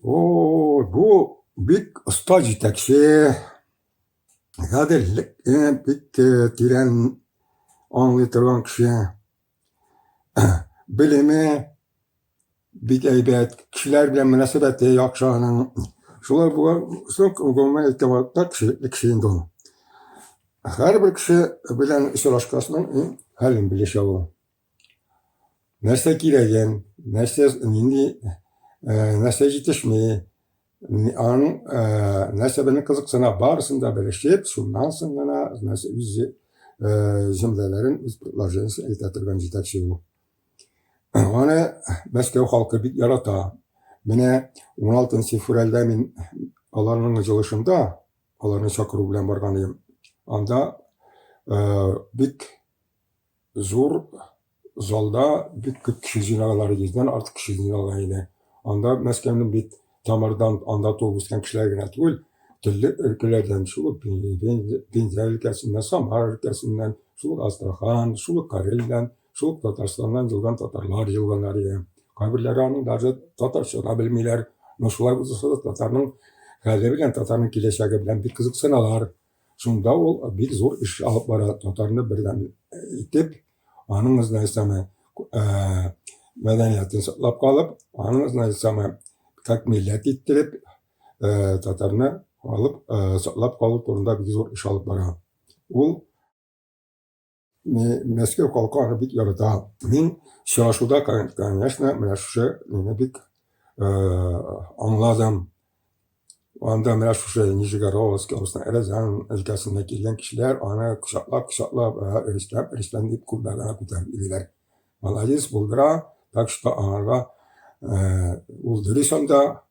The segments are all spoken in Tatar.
О, бу бик оста җитәкче, гаделлекне бик тирән аңлый торган кеше. Белеме бик әйбәт, кешеләр белән мөнәсәбәте яхшы аның. Шулай булган соң, гомумән әйткән вакытта кешелекле кеше инде ул. Һәрбер кеше белән очрашкасының иң хәлен белешә ул. Нәрсә кирәген, нәрсә нинди нәрсә җитешми, аның нәрсә белән кызыксына, барысын да белешеп, шуннан соң гына нәрсә үзе җөмләләрен, үз предложениесен әйтә торган җитәкче ул. Аны Мәскәү халкы бик ярата. Менә 16 февральдә мин аларның җыелышында, аларны чакыру белән барган идем. Анда бик зур залда бик күп кеше җыйналалар, йөздән артык кеше җыйналган иде. Анда Мәскәүнең бит тамырдан анда туып үскән кешеләр генә түгел, төрле өлкәләрдән, шул ук Пенза өлкәсеннән, Самара өлкәсеннән, шул ук Астрахан, шул ук Карелдән, шул ук Татарстаннан җыелган татарлар җыелганнар иде. Кайберләре аның даже татарча да белмиләр. Но шулай булса да татарның хәле белән, татарның киләчәге белән бик кызыксыналар. Шунда ул бик зур эш алып бара, татарны бердәм итеп, аның знаете, мәдәниятен саклап калып, аның знаете, как милләт иттереп, татарны алып, саклап калу турында бик зур эш алып бара. Ул Мәскәү халкы аны бик ярата. Мин очрашуда, конечно, менә шушы мине бик аңладым. Анда менә шушы Нижегородск, Рязань өлкәсеннән килгән кешеләр аны кочаклап-кочаклап, Рөстәм, Рөстәм дип күлмәгенә күтәреп йөриләр. Молодец, булдыра, так что аңарга ул дөрес анда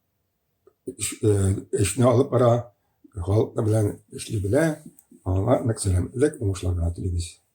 эшне алып бара, халык белән эшли белә, аңа нык сәламәтлек, уңышлар гына телибез.